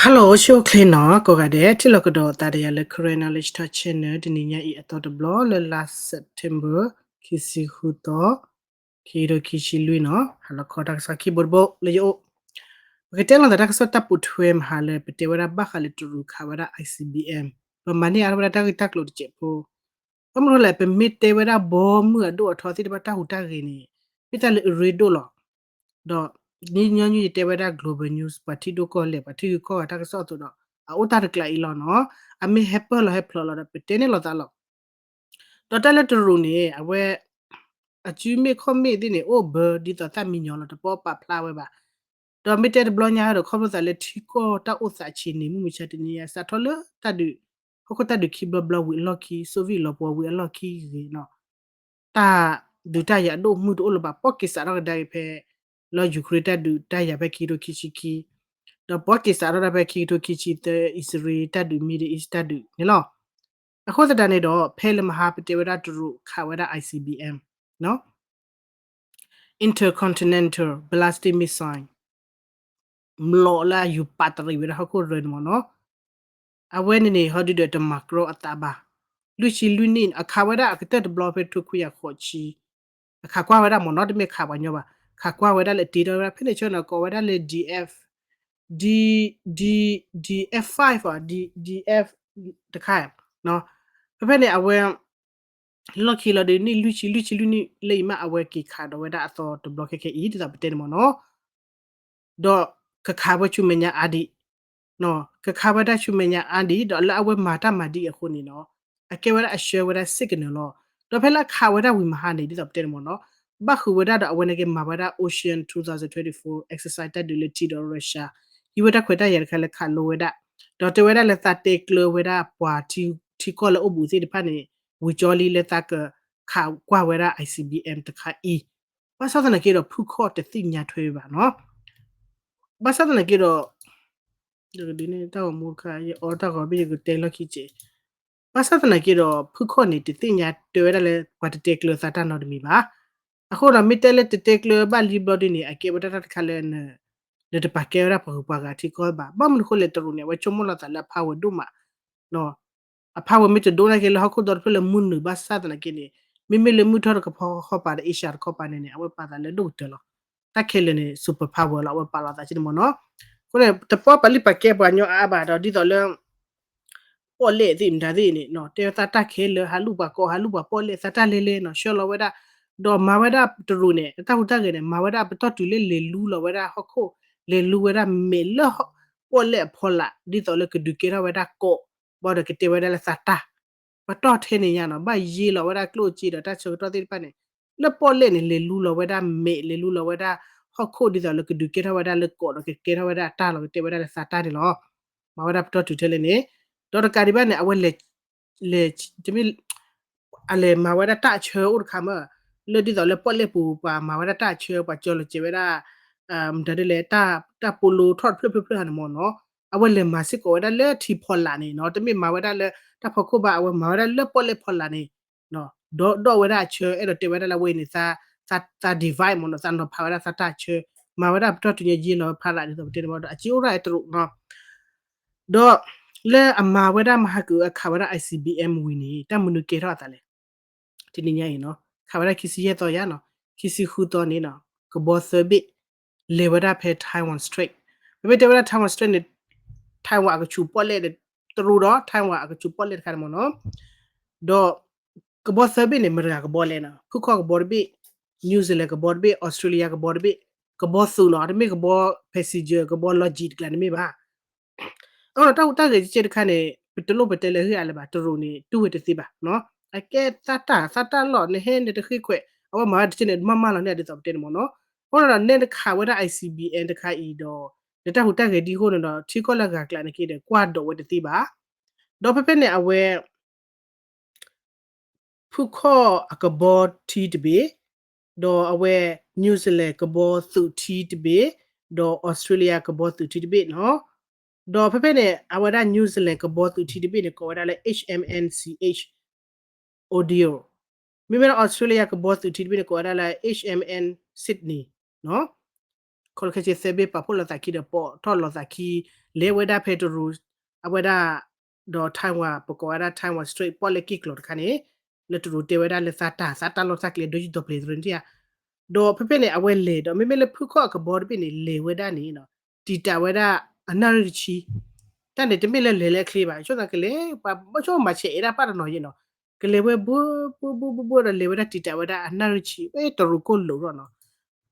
Hello အိၣ်ဆူၣ်အိၣ်ချ့နီၤ ကိးဂၤဒဲး ထံၣ်လိာ်ကဒီးသးဒီးယၤလၢ Karen Knowledge Talk Channel တနံၤညါအံၤအသီတဘျီလၢလါ September ခံဆံဃုသီ ခံကထိခံဆံလွံၢ်နီၤ ဟါလီၤခီတၢ်ကစီၣ်ခံဘိတဘိလၢယအိၣ် ပကတဲလီၤသးတၢ်ကစီၣ်တၢ်ပိာ်ထွဲမဟါလၢ ပတဲဝဲဒၣ်ဘၣ်ဃးလၢတရူးခးဝဲဒၣ် I C B M ပမၤန့ၢ်အါထီၣ်ဝဲဒၣ်တၢ်ဂ့ၢ်တၢ်ကျိၤတစဲးဖိ ဘၣ်မနုၤလဲၣ် ပမ့ၢ်တဲဝဲဒၣ်ဘီမုၢ်အဒိၣ်အထီသ့ၣ်တဖၣ်တၢ်ဟူးတၢ်ဂဲၤန့ၣ် မ့ၢ်တၢ်လၢအရ့ဒိၣ်လီၤ. ဒီးညီနုၢ်ယတဲဝဲဒၣ် global news ပှၤထံၣ်ဒိၣ်ကီၢ်လဲၣ် ပှၤထံၣ်ဂ့ၤကီၢ်ဂၤတၢ်ကစီၣ်အသိးဒီး အအိၣ်တၢ်တကျးအံၤလီၤနီၤ အမ့ၢ်ဟဲပၢၢ်လီၤဟဲဖျိးလီၤဒီး ပတဲန့ၢ်လိာ်သးလီၤ. ဒီးတၢ်လၢတရူးန့ၣ် အဝဲ အစုမ့ၢ်ခီၣ်မ့ၢ်သ့ၣ်န့ၣ် အိၣ်ဘၢဒ်သိးသၣ်မံညီၤလီၤ တပီၢ်ပာ်ဖျါဝဲဘၣ်. ဒီးမ့ၢ်တဲတဘျီညါဒီး ခီဖျိသးလၢထံကီၢ်တၢ်အိၣ်သးဆံးန့ၣ် မုၢ်မဆါတနံၤညါ စးထီၣ်လၢတၢ်ဒုး ဟီၣ်ခိၣ်တၢ်ဒုးခံဘျီဘျီဝံၤအလီၢ်ခံ Soviet လီၤပှီၤဝံၤအလီၢ်ခံဂ့ၤနီၤ တၢ်ဒုးတၢ်ယၤအဒိၣ်မုၢ်တအိၣ်လၢၤဘၣ် ပီၣ်က့ၤစးထီၣ်ကဒါက့ၤဖဲ လၢ Ukraine တၢ်ဒုးတၢ်ယၤဖဲခံကထိခံဆံခံ ဒီးပီၣ်က့ၤစးထီၣ်ဒၣ်ဖဲခံကထိခံဆံသၢ အံၣ်စရ့လးတၢ်ဒုး Middle East တၢ်ဒုးန့ၣ်လီၤ. အဃိသတးန့ၣ်ဒီး ဖဲလၢမဟါပတဲဝဲဒၣ်တရူးခးဝဲဒၣ် I C B M နီၤ Intercontinental Ballistic Missile မျိာ်လၢအယူၤပာ်တရံးဝဲဒၣ်ဟီၣ်ခိၣ်ရၢန့ၣ်မ့ၢ်နီၤ အဝဲန့ၣ်န့ၣ် ဟီဒုဒီးတမၤကြီအသးဘၣ် လွံၢ်ဆံလွံၢ်နံၣ် အခးဝဲဒၣ်အကတၢၢ်တဘျီဖဲထိခွံကယၤဃိးဆံ အခးကွၢ်ဝဲဒၣ်မ့ၢ်နီၤ တမ့ၢ်ခးပှၤညီဘၣ် ခးကွၢ်ဝဲဒၣ်လၢတ့ထီၣ်ဝဲဒၣ် ဖဲန့ၣ်ဆၢန့ၣ် ကိးဝဲဒၣ်လၢ D F D D DF five အ D DF တခါ ဖဲဖဲန့ၣ် အဝဲ လီၢ်ခံလီၤဒီး နံၣ်လွံၢ်ဆံ လွံၢ်ဆံလွံၢ်နံၣ်လၢအံၤမး အဝဲက့ၤခးဒီးဝဲဒၣ်အသီတဘျီခဲခဲအံၤ ဒ်သိးပတဲန့ၣ်မ့ၢ်နီၤ ဒီးကခးဝဲဆူမဲာ်ညါအါဒံး ကခးဝဲဒၣ်ဆူမဲာ်ညါအါဒံး ဒီးလၢအဝဲမၤတၢ်မၤဒ်အံၤအဃိန့ၣ်နီၤ အကဲဝဲဒၣ်အဆှၢဝဲဒၣ် signal လီၤ. ဒီးဖဲလၢအခးဝဲဒၣ်ဝံၤမဟါန့ၣ် ဒ်သိးပတဲန့ၣ်မ့ၢ်နီၤ ဘၣ်ဃုာ်ဝဲဒၣ်ဒီးအဝဲန့ၣ်က့ၤမၤဝဲဒၣ် Ocean twenty twenty-four exercise တၢ်ဒုးလၢထံဒီး Russia ဟံးဝဲတၢ်ခွဲးတၢ်ယာ်တခါလၢခးလိဝဲဒၣ် ဒီးတဲဝဲဒၣ်လၢသးတဲကျၢၤဝဲဒၣ်ပှၤထံကီၢ်လၢအိၣ်ဘူးသ့ၣ်တဖၣ်န့ၣ် ဝံၤကၠီလံလၢသးကခးကွၢ်ဝဲဒၣ် I C B M တခါအံၤ ဘၣ်ဆၣ်သနာ်က့ဒီး ဖုခီၣ်တသ့ၣ်ညါထွဲဘၣ်နီၤ ဘၣ်ဆၣ်သနာ်က့ဒီး တၢ်ဂီၤမူတခါ ယအီတၢ်ဂီၤဘ့ၣ်ယကတဲလီၢ်ခံက့ၤ ဘၣ်ဆၣ်သနာ်က့ဒီး ဖုခီၣ်န့ၣ် တသ့ၣ်ညါတဲဝဲဒၣ်လၢ ပှၤတတဲကျၢၤသးတၢ်နီတမံၤဘၣ်. အဃိဒီး မ့ၢ်တဲလၢတတဲကျၢၤဘၣ်လံဘျီဒ်န့ၣ် အကဲဝဲဒၣ်တၢ်တခါလၢ နတပာ်ကဲဝဲဒၣ်ပှၤဂုၤပှၤဂၤထံကီၢ်ဘၣ်. ဘၣ်မနုၤဃိလဲၣ် တရူးန့ၣ် အဝဲဆိကမိၣ်လီၤသးလၢအဖးဝဲဒိၣ်မး အဖးဝဲမ့ၢ်တဒိၣ်နာ်က့လၢဟီၣ်ခိၣ်ဒီတဖျၢၣ်လၢမုၢ်နုာ်ဘၣ်ဆၣ်သနာ်က့န့ၣ် မ့မ့ၢ်လၢမုၢ်ထီၣ်တကဖီခီပၤဒီး Asia တခီပၤန့ၣ်န့ၣ် အဝဲပာ်သးလၢဒိၣ်ကတၢၢ်လီၤ. တၢ်ခဲလၢာ်န့ၣ် super power လီၤ အဝဲပာ်လီၤသးက့န့ၣ်မ့ၢ်နီၤ. အဃိန့ၣ် တပီၢ်ပာ်လုၢ်ပာ်ကဲပှၤကညီအါအါဘၣ်ဒီး ဒ်သိးလၢ ပီၣ်လဲၣ်သ့ၣ်မတၤသ့ၣ်န့ၣ် တဲဝဲသးတၢ်ခဲလၢာ် ဟးလူၣ်ပှၤကိး ဟးလူၣ်ပှၤပီၣ်လဲၣ် သးတၢ်လဲၤလဲၤနီၤ ဆှၢလီၤဝဲဒၣ် ဒီးမၤဝဲဒၣ်တရူးန့ၣ် အတၢ်ဟူးတၢ်ဂဲၤန့ၣ် မၤဝဲဒၣ်ပတီၢ်တုၤလၢလဲၤလူလီၤဝဲဒၣ်ဟီၣ်ခိၣ် လဲၤလူဝဲဒၣ်မဲာ်လၢ ပီၣ်လဲၣ်အဖီလာ် ဒ်သိးလၢကဒုးကဲထီၣ်ဝဲဒၣ်ကိး ဘၣ်ဒီးကတဲဝဲဒၣ်လၢသးတၢ် ပတီၢ်ထဲန့ၣ်ညါနီၤ ဘၣ်ယ့လီၤဝဲဒၣ်ကျိၣ်စ့ဒီးတၢ်ဆၢကတီၢ်သ့ၣ်တဖၣ်န့ၣ် လၢပီၣ်လဲၣ်န့ၣ် လဲၤလူလီၤဝဲဒၣ်မဲာ် လဲၤလူလီၤဝဲဒၣ်ဟီၣ်ခိၣ်ဒ်သိးလၢကဒုးကဲထီၣ်ဝဲဒၣ်လၢကိးဒီးကကဲထီၣ်ဝဲဒၣ်တၢ်လီၤ ကတဲဝဲဒၣ်လၢသးတၢ်န့ၣ်လီၤ. မၤဝဲဒၣ်ပတီၢ်တုၤထဲလဲၣ်န့ၣ် ဒီးတကးဒံးဘၣ်န့ၣ် အဝဲလဲၤ လဲၤ တမ့ၢ် အလဲၤမၤဝဲဒၣ်တၢ်အဆၢအိၣ်တခါမ့ၢ် လၢဒ်သိးလၢပီၣ်လဲၣ်ပူၤ ပှၤမၤဝဲဒၣ်တၢ်အဆၢ ပှၤကၠီလီၤစဲၤဝဲဒၣ် မတၤဒ်လဲၣ် တၢ်ပိလိထီၣ်တဖျၢၣ်ဖျၢၣ်ဖျၢၣ်ဟးန့ၣ်မ့ၢ်နီၤ အဝဲလဲၤမၤစ့ၢ်ကီးဝဲဒၣ်လၢထံဖီလာ်န့ၣ်နီၤ တမ့ၢ်မၤဝဲဒၣ်လၢတၢ်ဖီခိၣ်ဘၣ် အဝဲမၤဝဲဒၣ်လၢပီၣ်လဲၣ်ဖီလာ်န့ၣ် ဒီးဒိးဝဲဒၣ်အဆၢ အဲၣ်ဒိးတဲဝဲဒၣ်လၢအဝဲအံၤန့ၣ် သး divide မ့ၢ်နီၤ သးနီၤဖးဝဲဒၣ်သးတၢ်အဆၢ မၤဝဲဒၣ်ပတီၢ်တုၤညါယ့လီၤဖးလာ်ဒ်သိးပတဲန့ၣ်မ့ၢ်ဒီး အစ့အိၣ်ရၣ်တရူးနီၤ ဒီးလၢအမၤဝဲဒၣ်မဟါကုာ်အခးဝဲဒၣ် I C B M ဝံၤန့ၣ် တၢ်မနုၤကဲထီၣ်အသးလဲၣ် တနံၤညါအံၤနီၤ ခးဝဲဒၣ်ခံဆံယဲၢ်သီယါနီၤ ခံဆံဃုသီန့ၣ်နီၤ ကဘီသၢဘ့ၣ် လဲၤဝဲဒၣ်ဖဲ Taiwan Strait ပမ့ၢ်တဲဝဲဒၣ် Taiwan Strait န့ၣ် Taiwan အကဆူးပီၣ်လဲၣ် တရူးဒီး Taiwan အကဆူးပီၣ်လဲၣ်တခါန့ၣ်မ့ၢ်နီၤ ဒီး ကဘီသၢဘ့ၣ်န့ၣ် မတၤတဂၤကဘီလဲၣ်နီၤ ဖုခီၣ်ကဘီတဘ့ၣ် New Zealand ကဘီတဘ့ၣ် Australia ကဘီတဘ့ၣ် ကဘီသုးနီၤ တမ့ၢ်ကဘီ passenger ကဘီ logistic တကျါန့ၣ်မ့ၢ်ဘၣ် အဃိဒီးတၢ်ဟူးတၢ်ဂဲၤကဲတခါန့ၣ် ပတလိၣ်ပတဲလၢအဂ့ၢ်အါလၢၤဘၣ် တရူးန့ၣ် တူၢ်ဝဲတသ့ဘၣ် အကဲသးတၢ် သးတၢ်လီၢ် နဟဲနတဃ့ခွဲး အဝဲမၤဝဲတက့ၢ်န့ၣ် မၤမၢလီၤန့ၢ်ဒ်သိးပတဲန့ၣ်မ့ၢ်နီၤ အဃိဒီးနဲနခးဝဲဒၣ် I C B M တခါအံၤဒီး နတၢ်ဟူးတၢ်ဂဲၤဒ်အဃိန့ၣ်ဒီး ထံကီၢ်လၢအဂၤကျါန့ၣ်က့ဒီး ကွၢ်ဒိးဝဲတသ့ဘၣ် ဒီးဖဲဖဲန့ၣ်အဝဲ ဖုခီၣ်အကဘီထံတဘ့ၣ်, ဒီးအဝဲ New Zealand ကဘီသုးထံတဘ့ၣ်, ဒီး Australia ကဘီသုးထံတဘ့ၣ်နီၤ. ဒီးဖဲဖဲန့ၣ် အဝဲဒၣ် New Zealand ကဘီသုးထံတဘ့ၣ်န့ၣ် ကိးဝဲဒၣ်လၢ H M N C H Odeon, မ့မ့ၢ်လၢ Australia ကဘီသုးထံတဘ့ၣ်န့ၣ် ကိးဝဲဒၣ်လၢ H M N Sydney နီၤ. ခီလၢခဲဆ့သၢဘ့ၣ်ပာ်ဖှိၣ်လိာ်သးခံဒီးပိာ်ထီၣ်လိာ်သးခံ လဲၤဝဲဒၣ်ဖဲတရူး အဝဲဒၣ် ဒီး Taiwan ပကိးဝဲဒၣ် Taiwan Strait ပီၣ်လဲၣ်က့ၣ်ကျိၤတခါန့ၣ် လၢတရူးတဲဝဲဒၣ်လၢသးတၢ် သးတၢ်လီၢ်တၢ်ကျဲ ဒိယုၢ်ဒီပျ့ၤသရ့နထံၣ်ဧါ ဒီးဖဲဖဲန့ၣ် အဝဲလဲၤဒီး မ့မ့ၢ်လၢဖုခီၣ်အကဘီတဘ့ၣ်န့ၣ် လဲၤဝဲဒၣ်န့ၣ် တံာ်တာ်ဝဲဒၣ်အနၣ်ရံၣ်တဆံ တၢ်န့ၣ်တမ့ၢ်လၢလဲၤလၢအချ့ဘၣ် ဆိသးကလဲၤ ပှၤဘၣ်ဆိမၤဆဲးအဲၣ်ဒၣ်ပၢ်တနီၤယဲနီၤ ကလဲၤဝဲဘှိဘှိဘှိဘှိဒီးလဲၤဝဲဒၣ်တံာ်တာ်ဝဲဒၣ်အနၣ်ရံၣ်တဆံ ဝဲတရူးကိၢ်လိာ်ဒီးနီၤ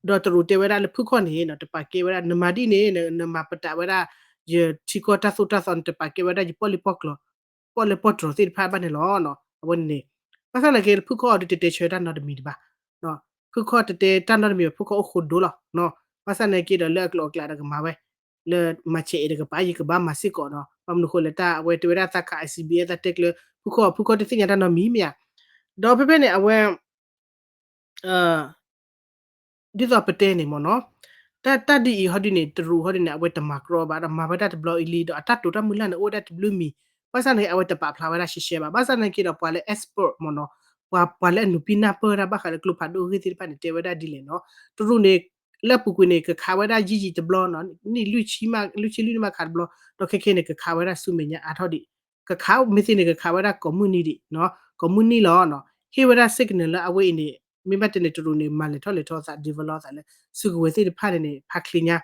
ဒီးတရူးတဲဝဲဒၣ်လၢဖုခီၣ်န့ၣ် တပာ်ကဲဝဲဒၣ် နမၤဒ်န့ၣ် နမၤပတာ်ဝဲဒၣ် ယထံကီၢ်တၢ်သိၣ်တၢ်သီ နတပာ်ကဲဝဲဒၣ်ယပီၣ်လဲၣ်ပီၣ်ကျိၤ ပီၣ်လဲၣ်ပီၣ်တြီၤသ့ၣ်တဖၣ်ဘၣ်န့ၣ်လီၤ. အဝဲန့ၣ် ဘၣ်ဆၣ်သနာ်က့ဖုခီၣ်အီၤဒုးတတဲဆၢတၢ်နီတမံၤတဘၣ် ဖုခီၣ်တတဲတၢ်နီတမံၤဘၣ် ဖုခီၣ်အိၣ်ဃိဒိလီၤ. ဘၣ်ဆၣ်သနာ်က့ဒီးလၢအကျိၤအကျဲဒီးကမၤဝဲ လၢမၤဆဲးအဲၣ်ဒီးကပာ်ယကဘၣ်မၤစ့ၢ်ကီးနီၤ ဘၣ်မနုၤဃိလဲၣ် တၢ်အဝဲတဲဝဲဒၣ်သးခး I C B M သးတဲကျၢၤ ဖုခီၣ် ဖုခီၣ်တသ့ၣ်ညါတၢ်နီတမံၤမ့ၢ်ဧါ ဒီးဖဲဖဲန့ၣ် အဝဲ ဒ်သိးပတဲန့ၣ်မ့ၢ်နီၤ တၢ်တၢ်ဒ်အံၤဟီဒ်န့ၣ် တရူးဟီဒ်န့ၣ် အဝဲတမၤကြီဘၣ် ဒီးမၤဝဲဒၣ်တဘျီအံၤလံ ဒီးအတၢ်တိာ်တၢ်မုၢ်လၢ်န့ၣ် အိၣ်ဝဲဒၣ်တဘျုးမံၤ ဘၣ်ဆၣ်သနာ်က့ အဝဲတပာ်ဖျါဝဲဒၣ်ရှဲရှဲဘၣ် ဘၣ်ဆၣ်သနာ်က့ဒီးပှၤလၢ expert မ့ၢ်နီၤ ပှၤ ပှၤလၢအနုာ်ပံနၢ်ပၢၢ်တၢ်ဘၣ်ဃးလၢကျိဖးဒိၣ်အဂ့ၢ်သ့ၣ်တဖၣ်န့ၣ် တဲဝဲဒၣ်ဒ်လဲၣ်နီၤ တရူးန့ၣ် လၢအပူၤကွံာ်န့ၣ် ကခးဝဲဒၣ်ယံာ်ယံာ်တဘျီနီၤ နံၣ်လွံၢ်ဆံ လွံၢ်ဆံလွံၢ်နံၣ်မးခးတဘျီ ဒီးခဲခဲန့ၣ်ကခးဝဲဒၣ်ဆူမဲာ်ညါအါထီၣ်ဒံး ကခးမ့ၢ်သ့န့ၣ် ကခးဝဲဒၣ်ကိးမုၢ်နံၤဒံး ကိးမုၢ်နံၤလီၤ ဟ့ၣ်ဝဲဒၣ် signal လၢအဝဲအံၤန့ၣ် မ့ၢ်ဘၣ်တဲန့ၣ် တရူးန့ၣ် မၤလဲၤထီၣ်လဲၤထီသး develop သးလၢ စုကဝဲၤသ့ၣ်တဖၣ်န့ၣ်န့ၣ် ဖးချ့ညါ ဒ်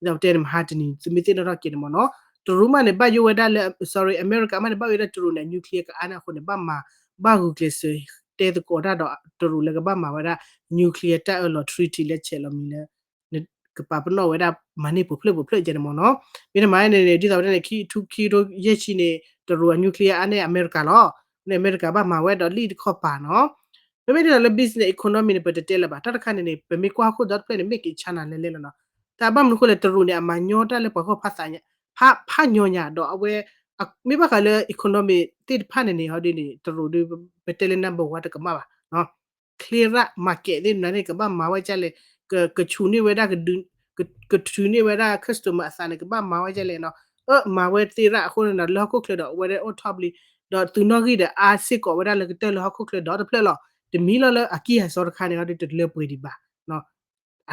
သိးပတဲန့ၣ် မဟါတနံၤ သုမ့ၢ်သ့ၣ်နီၣ်ထီၣ်က့ၤန့ၣ်မ့ၢ်နီၤ တရူးမးန့ၣ် ဘၣ်ယိၣ်ဝဲဒၣ်လၢ sorry အမဲရကၤမးန့ၣ် ဘၣ်ယိၣ်ဝဲဒၣ်တရူးန့ၣ် nuclear ကအါန့ၣ်အဃိန့ၣ် ဘၣ်မၤ ဘၣ်ဂုာ်ကျဲးစၢးတဲသကိးတၢ်ဒီးတရူးလၢကဘၣ်မၤဝဲဒၣ် nuclear တၢ်အၢၣ်လီၤ treaty လၢဆဲးလီၤမံၤလၢ ကပာ်ပနီၣ်ဝဲဒၣ်မၤန့ၢ်ပူၤဖျဲးပူၤဖျဲးကဲန့ၣ်မ့ၢ်နီၤ မ့ၢ်တမၤန့ၣ်န့ၣ် ဒ်သိးပတဲန့ၣ် ခံထူခံထူယဲၢ်ဆံန့ၣ် တရူးအ nuclear အါန့ၢ်အမဲရကၤလီၤ န့ၣ်အမဲရကၤဘၣ်မၤဝဲဒီးလံၣ်တခီပၤနီၤ မ့မ့ၢ်ဒ်သိးလၢ business economy န့ၣ် ပတတဲလၢၤဘၣ် တၢ်တခါန့ၣ်န့ၣ် ပမ့ၢ်ကွၢ်ဟီၣ်ခိၣ်ဒီတဖျၢၣ်န့ၣ် မ့ၢ်က့ၤ China လဲၤလဲၤလီၤနီၤ တၢ်ဘၣ်မနုၤဃိလဲၣ် တရူးန့ၣ် အမၤညီတၢ်လၢပှၤဂီၢ်ဖးသး ဖးညီညါ ဒီးအဝဲ မ့ၢ်ဘၣ်ဃးလၢ economy သ့ၣ်တဖၣ်န့ၣ်န့ၣ် ဟီဒ်န့ၣ် တရူးဒုး ပတဲလၢ number one တကမၣ်ဘၣ် clear market သ့ၣ်မနုၤန့ၣ် ကဘၣ်မၤဝဲဒ်လဲၣ် ကဆူၣ်န့ၢ်ဝဲဒၣ် ကထုးန့ၢ်ဝဲဒၣ် customer အသးန့ၣ် ကဘၣ်မၤဝဲဒ်လဲၣ်နီၤ အၢမၤဝဲသ့ၣ်ရၣ်အဃိန့ၣ်ဒီး လၢဟီၣ်ခိၣ်ချၢဒီး အဝဲဒၣ်အိၣ်ထီၣ်ဘျံး ဒီးသုးနီၣ်ဂံၢ်ဒီးအါစ့ၢ်ကီးဝဲဒၣ်လၢကတၢၢ်လၢဟီၣ်ခိၣ်ချၢဒီတဖျၢၣ်လီၤ တမံၤလီၤလၢအကံၢ်အစီတခါန့ၣ် ဟီဒ်တလၢပှဲၤဒံးဘၣ်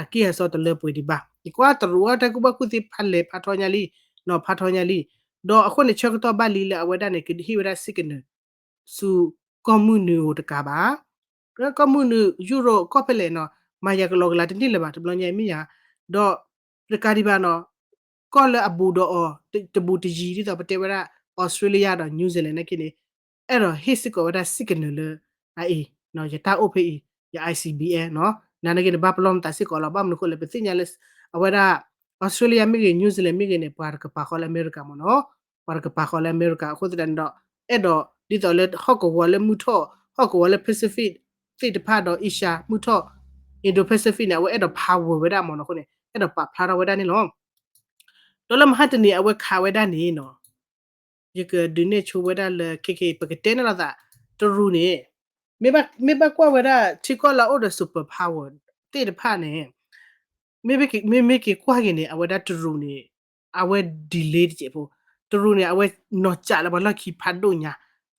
အကံၢ်အစီတလၢပှဲၤဒံးဘၣ် ယကွၢ်တရူးအတၢ်ကူၣ်ဘၣ်ကူၣ်သ့ဖးလဲၢ်ဖးထီညါလံ နီၤဖးထီညါလံ ဒီးအဃိန့ၣ် ဆၢကတီၢ်ဘၣ်လံလၢအဝဲဒၣ်န့ၣ် ကဟ့ၣ်ဝဲဒၣ် signal ဆူကီၢ်မုၢ်နုာ်ဧိၤတကးဘၣ် ကီၢ်မုၢ်နုာ် ယူရိၣ် ကီၢ်ဖဲလဲၣ်နီၤ မၤယၤကလီကလီတန့ၢ်လၢၤဘၣ် တဘျီညါအံၤမ့ၢ်ယၤ ဒီးတကးဒံးဘၣ်နီၤ ကီၢ်လၢအဘူးဒီးအီၤ တဘူးတယံၤ ဒ်သိးပတဲဝဲဒၣ် Australia ဒီး New Zealand နာ်က့န့ၣ် အဲၣ်ဒိးဟ့ၣ်စ့ၢ်ကီးဝဲဒၣ် signal လၢ အအံၤ ယတၢ်အိၣ်ဖဲအံၤ ယ I C B M နီၤ နာ်က့န့ၣ် ဘၣ်ပလီၢ်မသးစ့ၢ်ကီးလီၤ ဘၣ်မနုၤဃိလဲၣ် ပသ့ၣ်ညါလၢ အဝဲဒၣ် Australia မ့ၢ်ဂ့ၤ New Zealand မ့ၢ်ဂ့ၤန့ၣ် ပှၤတကပၤဃီလၢအမဲရကၤမ့ၢ်နီၤ ပှၤတကပၤဃီလၢအမဲရကၤ အဃိသတးန့ၣ်ဒီး အဲၣ်ဒိး ဒ်သိးလၢဟီၣ်ကဝီၤလၢမုၢ်ထီၣ် ဟီၣ်ကဝီၤလၢ Pacific သ့ၣ်တဖၣ်ဒီး Asia မုၢ်ထီၣ် Indo-Pacific န့ၣ် အဝဲအဲၣ်ဒိး power ဝဲဒၣ်မ့ၢ်နီၤ အဃိန့ၣ် အဲၣ်ဒိးပာ်ဖျါထီၣ်ဝဲဒၣ်န့ၣ်လီၤ ဒီးလၢမဟါတနံၤအဝဲခးဝဲဒၣ်န့ၣ်နီၤ ယကဒုးနဲၣ်ဆိဝဲဒၣ်လၢ ခဲက့ ပကတဲန့ၣ်လီၤသး တရူးန့ၣ် မ့ၢ်ဘၣ်ကွၢ်ဝဲဒၣ် ထံကီၢ်လၢအအိၣ်ဒီး super power သ့ၣ်တဖၣ်န့ၣ် မ့မ့ၢ်က့ၤကွၢ်က့ၤန့ၣ် အဝဲဒၣ်တရူးန့ၣ် အဝဲ delay တစဲးဖိ တရူးန့ၣ် အဝဲနီၢ်ကးလၢပှၤလီၢ်ခံဖးဒိၣ်ညါ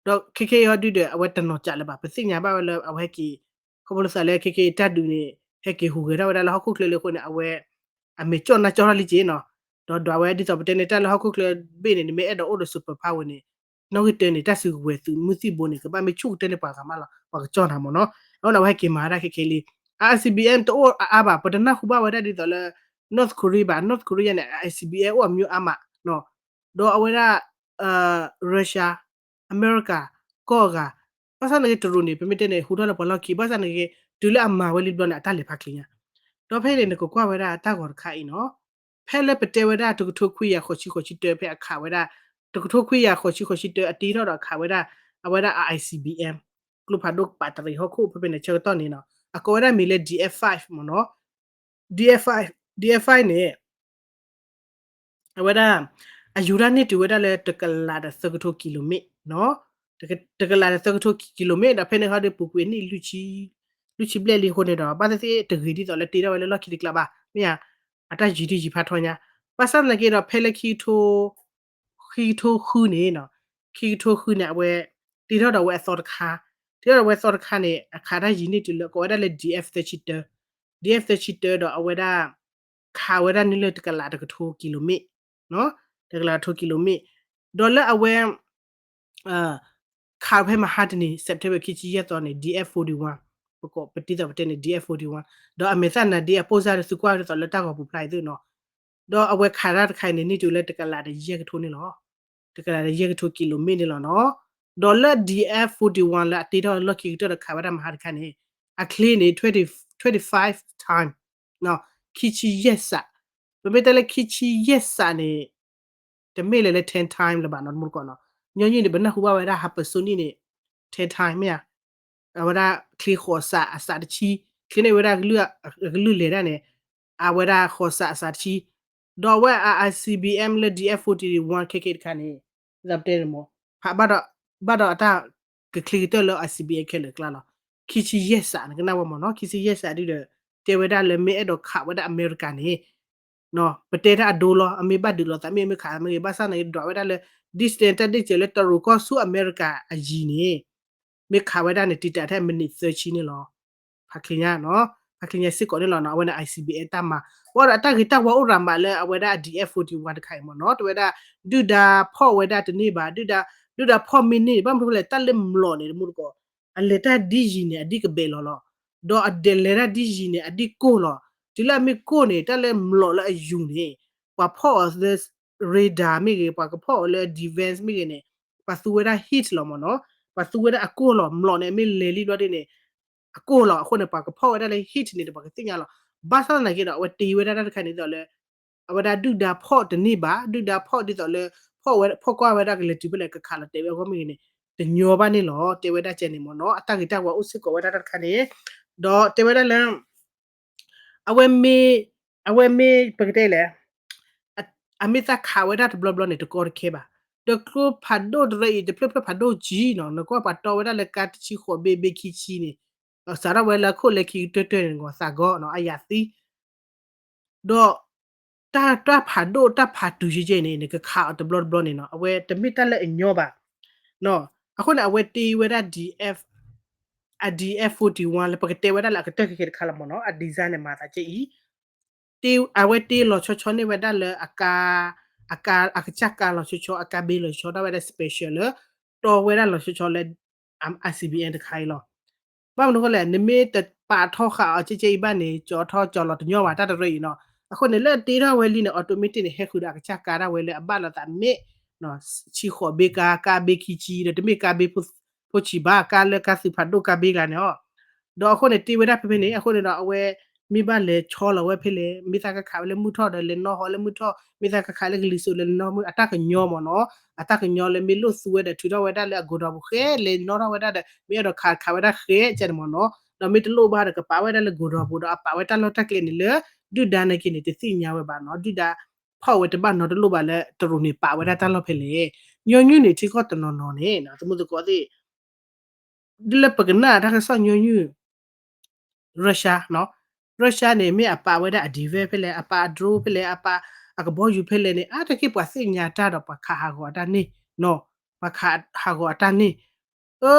ဒီးခဲက့ဟီဒုဒီး အဝဲတနီၢ်ကးလၢၤဘၣ် ပသ့ၣ်ညါဘၣ်ဝဲလၢအဝဲဟဲက့ၤ ခီဖျိလၢသးလၢခဲက့တၢ်ဒုးန့ၣ် ဟဲက့ၤဟူးဂဲၤထီၣ်ဝဲဒၣ်လၢဟီၣ်ခိၣ်ချၢလံအဃိန့ၣ် အဝဲ အမဲာ်ကၠီၣ်နါကၠီထီၣ်လံက့နီၤ ဒီးဒွးဝဲဒ်သိးပတဲန့ၣ် တၢ်လၢဟီၣ်ခိၣ်ချၢဘ့ၣ်န့ၣ် နမ့ၢ်အဲၣ်ဒိးအိၣ်ဒီး super power န့ၣ် နီၣ်ဂံၢ်တၢန့ၣ် တၢ်စုကဝဲၤသုးမုၢ်သံၣ်ဘိန့ၣ် ကဘၣ်မ့ၢ်ဆူၣ်ကတၢၢ်လၢပှၤဂၤမးလီၤ ပှၤကကၠီၣ်နၤမ့ၢ်နီၤ အဃိန့ၣ် အဝဲဟဲက့ၤမၤဝဲဒၣ်ခဲက့လံ ICBM တအိၣ်အါအါဘၣ် ပတနၢ်ဟူဘၣ်ဝဲဒၣ်ဒ်သိးလၢ North Korea ဘၣ် North Korea န့ၣ် ICBM အိၣ်အမျိုးအါမး ဒီးအဝဲဒၣ် Russia အမဲရကၤ ကီၢ်အဂၤ ဘၣ်ဆၣ်သနာ်က့တရူးန့ၣ် ပမ့ၢ်တဲန့ၣ် ဟူးထီၣ်လၢပှၤလီၢ်ခံ ဘၣ်ဆၣ်သနာ်က့ တုၤလၢအမၤဝဲလံတဘျီန့ၣ် အတၢ်လဲၤဖးချ့ညါ ဒီးဖဲန့ၣ် နကကွၢ်ဝဲဒၣ်တၢ်ဂီၤတခါအံၤနီၤ ဖဲလၢပတဲဝဲဒၣ် တကထိခွံကယၤဃိးဆံဃိးဆံတၢ ဖဲအခးဝဲဒၣ် တကထိခွံကယၤဃိးဆံဃိးဆံတၢ အတ့ထီၣ်ဒီးအခးဝဲဒၣ် အဝဲဒၣ် ICBM ကျိဖးဒိၣ်ပာ်တရံးဟီၣ်ခိၣ် ဖဲဖဲန့ၣ် ဆၢကတီၢ်န့ၣ်နီၤ အကိးဝဲဒၣ်မံၤလၢ DF five မ့ၢ်နီၤ DF five DF five န့ၣ် အဝဲဒၣ် အယူၤတၢ်န့ၢ်တုၤဝဲဒၣ်လၢတကလးဒီးသၢကထိကံလိမ့ၣ်နီၤ တကလးဒီးသၢကထိကံလိမ့ၣ် ဒီးဖဲန့ၣ်ဟီဒီး ပူၤကွံာ်အနံၣ်လွံၢ်ဆံ လွံၢ်ဆံဘျဲၣ်လံအဃိန့ၣ်ဒီး ဘၣ်သ့ၣ်သ့ၣ်တဂ့ၤဒ်သိးလၢတ့ထီၣ်ဝဲလၢလီၢ်ခံတကျါဘၣ် မ့ၢ်ဧါ အတၢ်ယံၤတယံၤဖးထီညါ ဘၣ်ဆၣ်သနာ်က့ဒီး ဖဲလၢခံကထိ ခံကထိဃုန့ၣ်နီၤ ခံကထိဃုန့ၣ် အဝဲ တ့ထီၣ်ဒီးအဝဲအသီတခါ တ့ထီၣ်ဒီးအဝဲအသီတခါန့ၣ် အခးတၢ်ယံၤန့ၢ်တုၤလၢ ကိးဝဲဒၣ်လၢ DF သၢဆံတၢ DF သၢဆံတၢဒီးအဝဲဒၣ် ခးဝဲဒၣ်န့ၣ်လၢတကလးတကထိကံလိမ့ၣ်, တကလးတကထိကံလိမ့ၣ်, ဒီးလၢအဝဲ ခးဖဲမဟါတနံၤ September ခံဆံယဲၢ်သီန့ၣ် D F forty-one, ပကိးပတံၤသီးပတဲန့ၣ် D F forty-one, ဒီးအမဲာ်သၣ်နၤဒ့အပိၢ်စၢ်ဒီးသုကွၢ်ဒ်သိးလၢတၢ်ဂီၤပူၤဖျါအံၤသုနီၤ, ဒီးအဝဲခးတၢ်တခါအံၤန့ၣ် န့ၢ်တုၤလၢတကလးဒီးယဲၢ်ကထိန့ၣ်လီၤ. တကလးဒီးယဲၢ်ကထိကံလိမ့ၣ်န့ၣ်လီၤနီၤ. ဒီးလၢ D F forty-one လၢအတ့ထီၣ်လီၢ်ခံကတၢၢ်ဒီးခးဝဲဒၣ်မဟါတခါန့ၣ် အချ့န့ၣ် twenty, twenty-five time, ခံဆံယဲၢ်စး, ပမ့ၢ်တဲလၢခံဆံယဲၢ်စးန့ၣ် တမ့ၢ်လၢလၢ ten time လၢၤဘၣ်နီၤ တမူတကိးနီၤ, ညီနုၢ်န့ၣ် ပနၢ်ဟူဘၣ်ဝဲဒၣ် hypersonic န့ၣ် ten time မ့ၢ်ဧါ, အဝဲဒၣ်ချ့ဃိးစးအစးတဆံ, ချ့န့ၣ်ဝဲဒၣ်အကလုၢ်လဲၤဒၣ်န့ၣ် အဝဲဒၣ်ဃိးစးအစးတဆံ, ဒီးအဝဲ I C B M လၢ D F forty-one ခဲကဲတခါန့ၣ် သပတဲန့ၣ်မ့ၢ် ဖးဘၣ်ဒီး ဘၣ်ဒီးအတၢ်ကချ့ကတၢၢ်လၢ I C B M ခဲလၢာ်ကျါလီၤ. ခံဆံယဲၢ်စးန့ၣ် ကနၣ်ဝဲမ့ၢ်နီၤ, ခံဆံယဲၢ်စးဒ်ဒီး တဲဝဲဒၣ်လၢမ့ၢ်အဲၣ်ဒိးခးဝဲဒၣ် America န့ၣ် ပတဲတၢ်အဒိလီၤ, အမ့ၢ်ဘၣ်ဒုးလိာ်သးမ့ၢ် မ့ၢ်ခးမ့ၢ်ဂ့ၤ, ဘၣ်ဆၣ်သနာ်က့ ဒွးဝဲဒၣ်လၢ distance တၢ်ဒ့ၣ်စၢၤလၢတရူးကီၢ်ဆူ America အယံၤန့ၣ် မ့ၢ်ခးဝဲဒၣ်န့ၣ် တံာ်တာ်ထဲအမံးနံးသၢဆံန့ၣ်လီၤ. ဖးချ့ညါနီၤ, ဖးချ့ညါစ့ၢ်ကီးန့ၣ်လီၤနီၤ, အဝဲန့ၣ် I C B M တၢ်မၤ, ဘၣ်ဒီးအတၢ်ဂ့ၤတၢ်ဝါအိၣ်ရၤမးလၢအဝဲဒၣ် D F forty-one တခါအံၤမ့ၢ်နီၤ, တဲဝဲဒၣ် ဒုၣ်ဒါဖီၣ်ဝဲဒၣ်တန့ၢ်ဘၣ်, ဒုၣ်ဒါ, ဒုၣ်ဒါဖီၣ်မ့ၢ်န့ၢ် ဘၣ်မနုၤလဲၣ် တၢ်လၢမျိာ်န့ၣ် တမူတကိး အလဲၤတၢ်ဒ်ယံၤန့ၣ် အဒ်ကဘဲးလီၤလီၤ, ဒီးအဒဲးလဲၤတၢ်ဒ်ယံၤန့ၣ် အဒ်ကိၢ်လီၤ, တုၤလၢအမ့ၢ်ကိၢ်န့ၣ် တၢ်လၢမျိာ်လၢအယူၤန့ၣ် ပှၤဖီၣ်အီၤလၢ radar မ့ၢ်ဂ့ၤ, ပှၤကဖီၣ်အီၤလၢ defense မ့ၢ်ဂ့ၤန့ၣ် ပှၤသူဝဲဒၣ် heat လီၤမ့ၢ်နီၤ, ပှၤသူဝဲဒၣ်အကိၢ်လီၤ, မျိာ်န့ၣ် အမ့ၢ်လဲၤလံဘျီဒ်န့ၣ် အကိၢ်လီၤ, အဃိန့ၣ် ပှၤကဖီၣ်ဝဲဒၣ်လၢ heat န့ၣ်ဒီး ပှၤကသ့ၣ်ညါလီၤ. ဘၣ်ဆၣ်သနာ်က့ဒီး အဝဲတ့ဝဲဒၣ်တၢ်တခါန့ၣ်ဒ်သိးလၢ အဝဲဒၣ်ဒုၣ်ဒါဖီၣ်တန့ၢ်ဘၣ်, ဒုၣ်ဒါဖီၣ်ဒ်သိးလၢ ဖီၣ်ကွၢ်ဝဲဒၣ်ကလဲၤတုၤဖဲလဲၣ် ကခးလီၤတဲာ်ဝဲအဂီၢ်မ့ၢ်ဂ့ၤန့ၣ် တညီဘၣ်န့ၣ်လီၤ, တဲဝဲဒၣ်ကဲန့ၣ်မ့ၢ်နီၤ, အတၢ်ဂ့ၤတၢ်ဝါအိၣ်စ့ၢ်ကီးဝဲဒၣ်တၢ်တခါန့ၣ်, ဒီးတဲဝဲဒၣ်လၢ အဝဲမ့ၢ်, အဝဲမ့ၢ်ပကတဲလဲၣ်, အမ့ၢ်သးခးဝဲဒၣ်တဘျီဘျီန့ၣ် တကီတခဲဘၣ်, ဒီးကျိဖးဒိၣ်တရၢအံၤ တဖျၢၣ်ဖျၢၣ်ဖးဒိၣ်ကံနီၤ, နကွၢ်ပှၤတီဝဲဒၣ်လၢကါတဆံဃိးဘ့ ဘ့ခံဆံန့ၣ်, စးထီၣ်ဝဲလၢခိၣ်လဲခံကတၢၢ်တၢၢ်န့ၣ် ဂီၤသးဂီၤနီၤ အယၤသံ ဒီး တၢ်တၢ်ဖးဒိၣ်တၢ်ဖးတုၤယဲၢ်ယဲၢ်န့ၣ် နကခးအီၤတဘျီတဘျီန့ၣ်နီၤ, အဝဲတမ့ၢ်တၢ်လၢအညီဘၣ်, အဃိန့ၣ် အဝဲတ့ဝဲဒၣ် D F, အ D F forty-one လၢပကတဲဝဲဒၣ်လၢအကတၢၢ်ခဲခဲတခါလီၤမ့ၢ်နီၤ, အ design န့ၣ် မၤသးကဲအံၤ, အဝဲတ့လီၤဆီဆီန့ၢ်ဝဲဒၣ်လၢအကါ, အကါ, အကစၢ်ကါလီၤဆီဆီ အကါဘ့လီၤဆီဆီ တၢ်ဝဲဒၣ် special လၢ တီဝဲဒၣ်လီၤဆီဆီလၢ I C B M တခါအံၤလီၤ. ဘၣ်မနုၤအဃိလဲၣ်, နမ့ၢ်တပာ်ထီဃာ်အီၤကဲကဲအံၤဘၣ်န့ၣ် ကၠီထီၣ်ကၠီလီၤတညီဘၣ် တၢ်တရၢအံၤနီၤ, အဃိန့ၣ် လၢအတ့ထီၣ်ဝဲလံန့ၣ် automatic န့ၣ် ဟဲဃုာ်ဒီးအကစၢ်ကါဒၣ်ဝဲလၢအဘၣ်လိာ်သးမ့ၢ် ဆံဃိးဘ့ကါ, ကါဘ့ခံဆံ ဒီးတမ့ၢ်ကါဘ့ဖိဆံးဘၣ်, ကါလၢကါသုးဖးဒိၣ်ကါဘ့ကျါန့ၣ်လီၤ. ဒီးအဃိန့ၣ် တ့ဝဲဒၣ်ဖဲဖဲန့ၣ် အဃိန့ၣ်ဒီး အဝဲမ့ၢ်ဘၣ်လဲၤဆီလီၤဝဲဖဲလဲၣ်, မ့ၢ်သးကခးဝဲလၢမုၢ်ထီၣ်ဒီးလဲၤနီၣ်ဟီလၢမုၢ်ထီၣ်, မ့ၢ်သးကခးလၢကလံၤစိးဒီးလဲၤနီၣ်မုၢ်, အတၢ်ကညီမ့ၢ်နီၤ, အတၢ်ကညီလၢမ့ၢ်လိၣ်သူဝဲဒီးထုးထီၣ်ဝဲဒၣ်လၢအကိာ်ဒီးပူၤဃဲ, လဲၤနီၣ်ထီၣ်ဝဲဒၣ်ဒီး မ့ၢ်အဲၣ်ဒိးခးခးဝဲဒၣ်ဃဲကဲန့ၣ်မ့ၢ်နီၤ, ဒီးမ့ၢ်တလိၣ်ဘၣ်ဒီးကပာ်ဝဲဒၣ်လၢကိာ်ဒီးပူၤဒီး အပာ်ဝဲတၢ်လီၢ်တၢ်ကျဲန့ၣ်လၢ ဒုၣ်ဒါနာ်က့န့ၣ် တသ့ၣ်ညါဝဲဘၣ်နီၤ, ဒုၣ်ဒါဖီၣ်ဝဲတဘၣ်နီတလိၣ်ဘၣ်လၢတရူးန့ၣ် ပာ်ဝဲဒၣ်တၢ်လီၢ်ဖဲလဲၣ်. ညီနုၢ်န့ၣ် ထံကီၢ်တနီၤနီၤန့ၣ် သမူသကိးသ့ၣ် ဒ်လၢပကနၣ်တၢ်ကစီၣ်ညီနုၢ် Russia နီၤ, Russia န့ၣ် မ့ၢ်အပာ်ဝဲဒၣ်အ defense ဖဲလဲၣ်, အပာ်အ drone ဖဲလဲၣ်, အပာ်အကဘီယူၤဖဲလဲၣ်န့ၣ် အါတက့ၢ်ပှၤသ့ၣ်ညါတၢ်ဒီးပှၤခးဟးဂီၤအတၢ်န့ၣ်နီၤ, ပှၤခးဟးဂီၤအတၢ်န့ၣ်. အ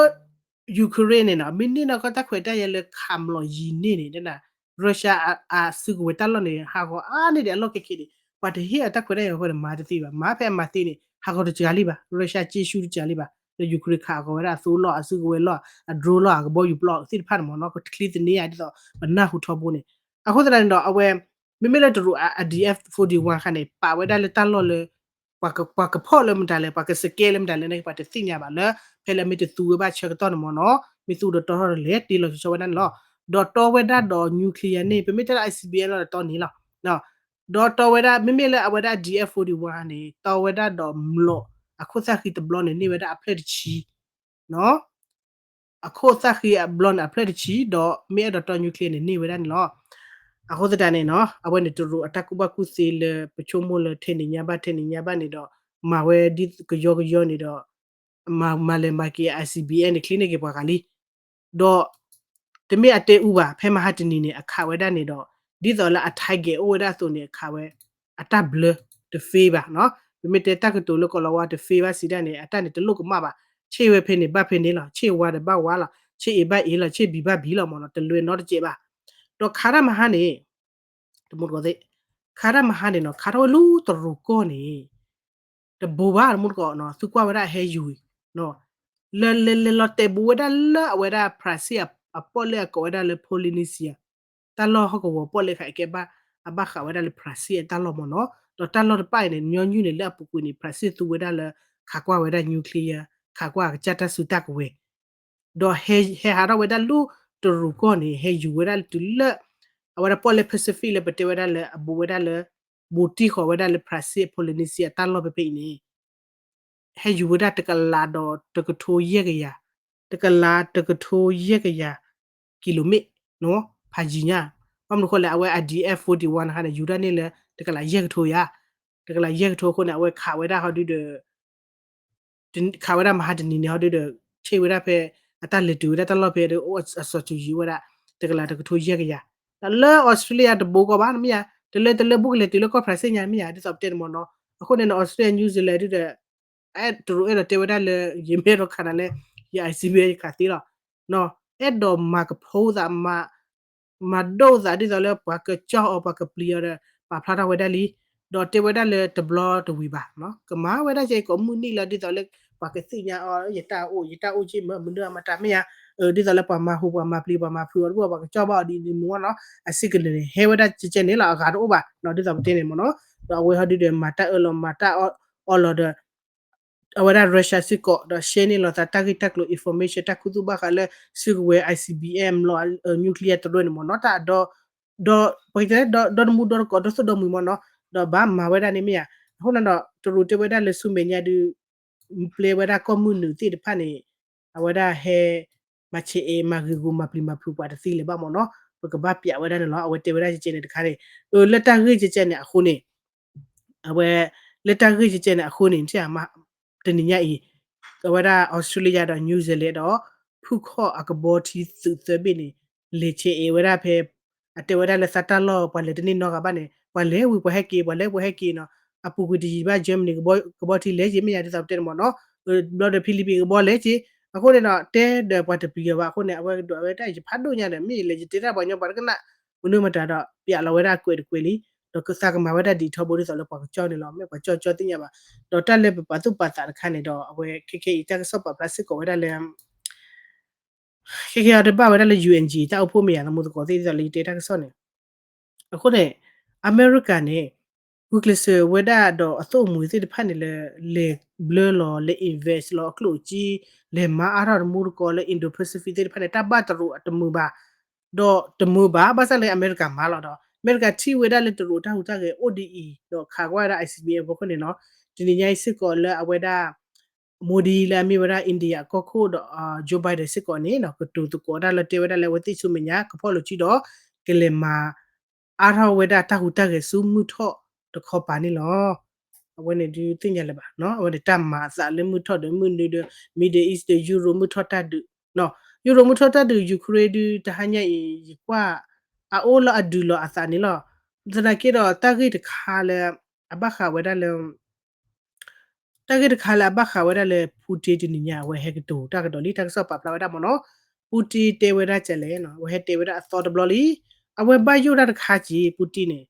Ukraine န့ၣ်နီၤ, မ့ၢ်န့ၢ်နီၢ်ကီၢ်တၢ်ခွဲးတၢ်ယာ်လၢခးမျိာ်ယံၤန့ၢ်န့ၣ် Russia အစုကဝဲၤတၢ်လီၢ်န့ၣ် ဟးဂီၤအါန့ၢ်ဒံးအလီၢ်ခဲခဲန့ၣ် ပှၤတဟ့ၣ်အတၢ်ခွဲးတၢ်ယာ်ဝဲဒီးမၤတသ့ဘၣ်, မၤဖဲအမၤသ့န့ၣ် ဟးဂီၤတစှၤလံဘၣ်, Russia က့ဆူတစှၤလံဘၣ်, ဒီး Ukraine ခးဟးဂီၤဝဲဒၣ်အသိလီၢ် အစုကဝဲၤလီၢ် အ drone လီၢ် အကဘီယူၤပျီသ့ၣ်တဖၣ်န့ၣ်မ့ၢ်နီၤ, ကချံသန့ဧါဒ်သိး ပနၢ်ဟူထီဘိန့ၣ်. အဃိသတးန့ၣ်ဒီး အဝဲ မ့မ့ၢ်လၢတရူးအ D F forty-one ခါန့ၣ် ပာ်ဝဲဒၣ်လၢတၢ်လီၢ်လၢ ပှၤကဖီၣ်လၢမတၤလဲၣ်, ပှၤကစကဲလၢမတၤလဲၣ်န့ၣ် ပှၤတသ့ၣ်ညါဘၣ်လၢ ဖဲလၢမ့ၢ်တသူဝဲဘၣ်ဆၢကတီၢ်န့ၣ်မ့ၢ်နီၤ, မ့ၢ်သူဒီးတီထီၣ်တလဲၣ် တ့လီၤဆီဆီဝဲဒၣ်န့ၣ်လီၤ. ဒီးတီဝဲဒၣ်ဒီး nuclear န့ၣ် ပမ့ၢ်တဲလၢ I C B M လီၤဒီးတီန့ၣ်လီၤ. ဒီးတီဝဲဒၣ် မ့မ့ၢ်လၢအဝဲဒၣ် D F forty-one န့ၣ် တီဝဲဒၣ်ဒီးမျိာ် အခိၣ်သၣ်ဃံတဘျီန့ၣ် န့ၢ်ဝဲဒၣ်အဖျၢၣ်တဆံ အခိၣ်သၣ်ဃံအဘျီန့ၣ် အဖျၢၣ်တဆံ ဒီးမ့ၢ်အဲၣ်ဒိးတီ nuclear န့ၣ် န့ၢ်ဝဲဒၣ်န့ၣ်လီၤ. အဃိသတးန့ၣ်နီၤ အဝဲန့ၣ်တရူးအတၢ်ကူၣ်ဘၣ်ကူၣ်သ့လၢပဆိကမိၣ်လၢထဲန့ၣ်ညါဘၣ် ထဲန့ၣ်ညါဘၣ်န့ၣ်ဒီး မၤဝဲဒ်ကယီကယီန့ၣ်ဒီး မၤလဲၤမၤက့ၤ I C B M န့ၣ် ချ့န့ၢ်က့ၤပှၤဂၤလံ. ဒီး တမ့ၢ်အတဲအူဘၣ် ဖဲမဟါတနံၤန့ၣ် အခးဝဲဒၣ်န့ၣ်ဒီး ဒ်သိးလၢအ target အိၣ်ဝဲဒၣ်အသိးန့ၣ် အခးဝဲ အတၢ်ဘျၢ တ fail ဘၣ်နီၤ. ပမ့ၢ်တဲတၢ်ကတိၤလၢကီးလီၤဝါ တ fail ဘၣ်စံးဒၣ်န့ၣ် အတၢ်န့ၣ်တလိၣ်ကမၣ်ဘၣ်. ဆ့ၣ်ဝဲဖဲန့ၣ်ဘၣ်ဖဲန့ၣ်လီၤ. ဆ့ၣ်ဝါဒီးဘၣ်ဝါလီၤ. ဆ့ၣ်အ့ဘၣ်အ့လီၤ. ဆ့ၣ်ဘံဘၣ်ဘံလီၤမ့ၢ်နီၤ. တလွဲနီတစဲးဘၣ်. ဒီးခးတၢ်မဟါန့ၣ် တမူတကိးသ့ၣ် ခးတၢ်မဟါန့ၣ်နီၤ ခးထီၣ်ဝဲလၢတရူးကီၢ်န့ၣ် တဘိးဘၣ်တမူတကိးနီၤ သုကွၢ်ဝဲဒၣ်ဟဲယူၤနီၤ လဲၤလဲၤလဲၤလီၤတဲာ်ဘူးဝဲဒၣ်လၢအဝဲဒၣ် ဖရၣ်စ့ၣ်အပီၣ်လဲၣ်အကိးဝဲဒၣ်လၢ Polynesia တၢ်လီၢ်ဟီၣ်ကဝီၤပီၣ်လဲၣ်ခါအကဲဘၣ် အဘၣ်ဃးဝဲဒၣ်လၢဖရၣ်စ့ၣ်အတၢ်လီၢ်မ့ၢ်နီၤ ဒီးတၢ်လီၢ်တဖၣ်အံၤန့ၣ် ညီနုၢ်န့ၣ်လၢအပူၤကွံာ်န့ၣ် ဖရၣ်စ့ၣ်သူဝဲဒၣ်လၢ ခးကွၢ်ဝဲဒၣ် nuclear ခးကွၢ်အကစၢ်တၢ်စုတၢ်ကဝဲၤ ဒီးဟဲဟးထီၣ်ဝဲဒၣ်လၢတရူးကီၢ်န့ၣ် ဟဲယူၤဝဲဒၣ်လၢတုၤလၢ အဝဲဒၣ်ပီၣ်လဲၣ် Pacific လၢပတဲဝဲဒၣ်လၢအဘူးဝဲဒၣ်လၢ ဘူးတံၢ်ဃီၤဝဲဒၣ်လၢ ဖရၣ်စ့ၣ် Polynesia တၢ်လီၢ်ဖဲဖဲအံၤန့ၣ် ဟဲယူၤဝဲဒၣ်တကလးဒီးတကထိယဲၢ်ကယၤ, တကလးတကထိယဲၢ်ကယၤ ကံလိမ့ၣ် ဖးယံၤညါ, ဘၣ်မနုၤအဃိလဲၣ် အဝဲ အ D F forty one တခါန့ၣ် ယူၤဒၣ်န့ၢ်လၢ တကလးယဲၢ်ကထိယၤ, တကလးယဲၢ်ကထိအဃိန့ၣ် အဝဲခးဝဲဒၣ်ဟီဒုဒီး ခးဝဲဒၣ်မဟါတနံၤန့ၣ်ဟီဒုဒီး ဆ့ၣ်ဝဲဒၣ်ဖဲ အတၢ်လဲၤတုၤဝဲဒၣ်တၢ်လီၢ်ဖဲ အစီၤစုၤယံၤဝဲဒၣ် တကလးတကထိယဲၢ်ကယၤ, ဒီးလၢအီစထြ့လယါတဘိကီၢ်ဘၣ် မ့ၢ်ဧါ, တလၢတလၢဘူးကလဲၤတုၤလၢကီၢ်ဖရၣ်စ့ၣ်ညါ မ့ၢ်ဧါ, ဒ်သိးပတဲန့ၣ်မ့ၢ်နီၤ, အဃိန့ၣ် အီစထြ့လယါ New Zealand ဒုဒီး တရူးအဲၣ်ဒိးတဲဝဲဒၣ်လၢ ယမ့ၢ်အဲၣ်ဒိးခးနၤလၢ ယ I C B M ယခးသ့လီၤ, အဲၣ်ဒိးမၤကဖိသး မၤဒိၣ်သးဒ်သိးလၢပှၤကကၠီၣ်အီၤ ပှၤကပျံၤအီၤဒီး ပာ်ဖျါထီၣ်ဝဲဒၣ်လံ, ဒီးတဲဝဲဒၣ်လၢတဘျီတဝံၤဘၣ်, ကမၤဝဲဒၣ်ကဲကိးမုၢ်နံၤလၢဒ်သိးလၢ ပှၤကသ့ၣ်ညါအီၤ ယတၢ်အိၣ် ယတၢ်အိၣ်က့မ့ၢ်မနုၤအမတၤမ့ၢ်ဧါ, ဒ်သိးလၢပှၤမၤဟူးပှၤမၤပျံၤပှၤမၤဖုးအီၤတဘျီ ပှၤကကၠီၣ်ဘၣ်အီၤဒ်န့ၣ်မ့ၢ်နီၤ, အစံးကလုာ်န့ၣ် ဟဲဝဲဒၣ်ကဲကဲန့ၣ်လီၤ အဂၤတအိၣ်ဘၣ်နီၤ ဒ်သိးပတဲန့ၣ်မ့ၢ်နီၤ, ဒီးအဝဲဟီဒုဒီး မၤတၢ်အၢၣ်လီၤမၤတၢ်အီလီၤဒီး အဝဲဒၣ် Russia စ့ၢ်ကီး ဒီး share န့ၢ်လီၤသးတၢ်ဂ့ၢ်တၢ်ကျိၤ information တၢ်ခူသူၣ်ဘၣ်ဃးလၢ စုကဝဲၤ I C B M လီၤ nuclear တရူးန့ၣ်မ့ၢ်နီၤ တၢ်အဒီ ဒီး ပကတဲ ဒီဒီတမူဒီတကိး ဒီသိၣ်ဒီမှံၤမ့ၢ်နီၤ, ဒီးဘၣ်မၤဝဲဒၣ်န့ၣ်မ့ၢ်ဧါ, အဃိန့ၣ်ဒီး တရူးတဲဝဲဒၣ်လၢဆူမဲာ်ညါဒုး ပျဲဝဲဒၣ်ကီၢ်မုၢ်နုာ်သ့ၣ်တဖၣ်န့ၣ် အဝဲဒၣ်ဟဲ မၤဆဲးအဲး မၤဂ့ၤဂီၤ မၤပျံၤမၤဖုးပှၤတသ့လၢၤဘၣ်မ့ၢ်နီၤ, ပကဘၣ်ပျးဝဲဒၣ်န့ၣ်လီၤ, အဝဲတဲဝဲဒၣ်ကဲကဲန့ၣ်တခါန့ၣ်, အၢ လၢတၢ်ဂ့ၢ်ကဲကဲန့ၣ်အဃိန့ၣ် အဝဲ လၢတၢ်ဂ့ၢ်ကဲကဲန့ၣ်အဃိန့ၣ် တနံၤညါအံၤ အဝဲဒၣ် Australia ဒီး New Zealand ဒီး ဖုၣ်ခီၣ်အကဘီထံသုးသၢဘ့ၣ်န့ၣ် လဲၤဆဲးအဲးဝဲဒၣ်ဖဲ အတဲဝဲဒၣ်လၢသးတၢ်လီၢ် ပှၤလဲၤတန့ၢ်နီတဂၤဘၣ်န့ၣ် ပှၤလဲၤဝံၤပှၤဟဲက့ၤ ပှၤလဲၤဝံၤပှၤဟဲက့ၤနီၤ, အပူၤကွံာ်တယံာ်ဘၣ် Germany ကဘီထံလဲၤက့ၤမ့ၢ်ယါ ဒ်သိးပတဲန့ၣ်မ့ၢ်နီၤ, ဘျီဒီး Philippines ကဘီလဲၤက့ၤ, အဃိန့ၣ်ဒီး တဲဒီးပှၤတပျံၤအီၤဘၣ် အဃိန့ၣ် အဝဲကဒိးဝဲဒၣ်ယဖးဒိၣ်ညါဒီး မ့ၢ်ယလဲၤယတဲတၢ်ပှၤညီပှၤတကနၣ် မနုၤမတၤဒီး ပျးလီၤဝဲဒၣ်ကွဲးတကွဲးလံ, ဒီးကသးကမၤဝဲဒၣ်ဒ်ထီဘိဒ်သိးလၢပှၤကကၠီၣ်န့ၣ်လီၤ, မ့ၢ်ပှၤကကၠီၣ်ကၠီၣ်သ့ၣ်ညါဘၣ်, ဒီးတၢ်လၢပပာ်သူၣ်ပာ်သးတခါန့ၣ်ဒီး အဝဲခဲခဲအံၤတၢ်ကစီၣ်ပာ်ဖျါစ့ၢ်ကီးဝဲဒၣ်လၢ ခဲခဲအံၤတဘၣ်ဝဲဒၣ်လၢ U N G တၢ်အိၣ်ဖှိၣ်မ့ၢ်ယါ သမူသကိးသ့ၣ်ဒ်သိးလၢယတဲတၢ်ကစီၣ်န့ၣ်, အဃိန့ၣ် အမဲရကၤန့ၣ် ဂုာ်ကျဲးစၢးဝဲဒၣ်ဒီးအသိၣ်အမှံၤသ့ၣ်တဖၣ်န့ၣ်လၢ လဲၤဘျၢလီၤ လဲၤ invest လီၤအကျိၣ်အစ့ လဲၤမၤအါထီၣ်တမူတကိးလၢ Indo-Pacific သ့ၣ်တဖၣ်န့ၣ် တၢ်ဘၣ်တရူးအတမုာ်ဘၣ်, ဒီးတမုာ်ဘၣ် ဘၣ်ဆၣ်လၢအမဲရကၤမၤလီၤဒီး အမဲရကၤထံၣ်ဝဲဒၣ်လၢတရူးတၢ်ဟူးတၢ်ဂဲၤအိၣ်ဒ်အံၤ ဒီးခးကွၢ်ဝဲဒၣ် I C B M အဖီခိၣ်န့ၣ်နီၤ, တနံၤညါအံၤစ့ၢ်ကီးလၢအဝဲဒၣ် Modi လၢအမ့ၢ်ဝဲဒၣ် India ကီၢ်ခိၣ်ဒီး Joe Biden စ့ၢ်ကီးန့ၣ်နီၤ ကတိၤသကိးတၢ်လၢတဲဝဲဒၣ်လၢအဝဲသ့ၣ်ဆူမဲာ်ညါ ကဖီၣ်လိာ်ထံဒီး ကလဲၤမၤအါထီၣ်ဝဲဒၣ်တၢ်ဟူးတၢ်ဂဲၤဆူမုၢ်ထီၣ်တခီပၤန့ၣ်လီၤ. အဝဲန့ၣ်ဒုးသ့ၣ်ညါလၢၤဘၣ်နီၤ, အဝဲန့ၣ်တၢ်မၤအသးလၢမုၢ်ထီၣ်ဒီးမုၢ်နုာ်ဒီး Middle East ဒီး Europe မုၢ်ထီၣ်တၢ်ဒုး, Europe မုၢ်ထီၣ်တၢ်ဒုး Ukraine ဒုး တဟါညါအံၤ ယကွၢ် အအိၣ်လၢအဒုးလီၤအသးန့ၣ်လီၤ. သနာ်က့ဒီး တၢ်ဂ့ၢ်တခါလၢ အဘၣ်ဃးဝဲဒၣ်လၢ တၢ်ဂ့ၢ်တခါလၢအဘၣ်ဃးဝဲဒၣ်လၢ Putin တနံၤညါ အဝဲဟဲကတိၤတၢ်ကဒီးလံ တၢ်ကစီၣ်ပာ်ဖျါဝဲဒၣ်မ့ၢ်နီၤ, Putin တဲဝဲဒၣ်ကလဲၣ်နီၤ, အဝဲဟဲတဲဝဲဒၣ်အသီတဘျီလံ, အဝဲဘၣ်ယိၣ်တၢ်တခါက့ၤ Putin န့ၣ်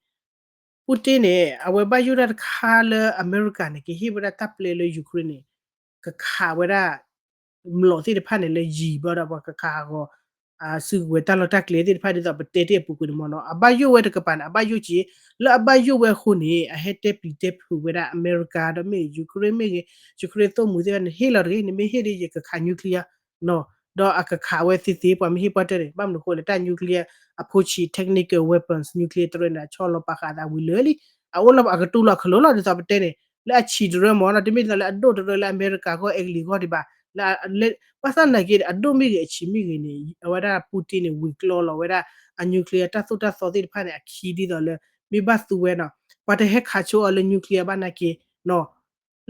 Putin န့ၣ် အဝဲဘၣ်ယိၣ်တၢ်တခါလၢအမဲရကၤန့ၣ် ကဟ့ၣ်ဝဲဒၣ်တၢ်ပျဲလၢ Ukraine န့ၣ် ကခးဝဲဒၣ် မျိာ်သ့ၣ်တဖၣ်န့ၣ်လၢယံၤဘျီဒီး ပှၤကခးဟးဂီၤ စုကဝဲၤတၢ်လီၢ်တၢ်ကျဲသ့ၣ်တဖၣ်ဒ်သိးပတဲတ့ၢ်အပူၤကွံာ်န့ၣ်မ့ၢ်နီၤ, အဘၣ်ယိၣ်ဝဲတကပၤန့ၣ် အဘၣ်ယိၣ်က့ၤ လၢအဘၣ်ယိၣ်ဝဲအဃိန့ၣ် အဟဲတဲပျံၤတဲဖုးဝဲဒၣ်အမဲရကၤဒီးမ့ၢ် Ukraine မ့ၢ်ဂ့ၤ Ukraine သိၣ်မှံၤသ့ၣ်တဖၣ်န့ၣ် ဟ့ၣ်လီၤတဂ့ၤ နမ့ၢ်ဟ့ၣ်ဒီးယကခး nuclear နီၤ, ဒီးအကခးဝဲသ့သ့ ပှၤမ့ၢ်ဟ့ၣ်ပှၢ်တၢၢ်န့ၣ် ဘၣ်မနုၤအဃိလဲၣ် တၢ် nuclear အဖိဆံး technical weapons nuclear တရၢန့ၣ် အဆီလီၤပာ်ဃာ်အသးဝံၤလၢာ်လံ, အအိၣ်လၢအကတူၢ်လီၤခလိာ်လီၤ ဒ်သိးပတဲန့ၣ် လၢအဆံးတရၢမ့ၢ်နီၤ တမ့ၢ်ဒ်သိးလၢအဒိၣ်တရၢလၢအမဲရကၤဂီၢ် အဲကလံးဂီၢ်ဒံးဘၣ်, လၢ ဘၣ်ဆၣ်နာ်က့ အဒိၣ်မ့ၢ်ဂ့ၤအဆံးမ့ၢ်ဂ့ၤန့ၣ် အဝဲဒၣ် Putin န့ၣ် ဝံၤကျီလီၤဝဲဒၣ် အ nuclear တၢ်သိၣ်တၢ်သီသ့ၣ်တဖၣ်န့ၣ် အခံဒ်သိးလၢ မ့ၢ်ဘၣ်သူဝဲနီၤ, ပှၤတဟဲခးဆိအီၤလၢ nuclear ဘၣ်နာ်က့နီၤ,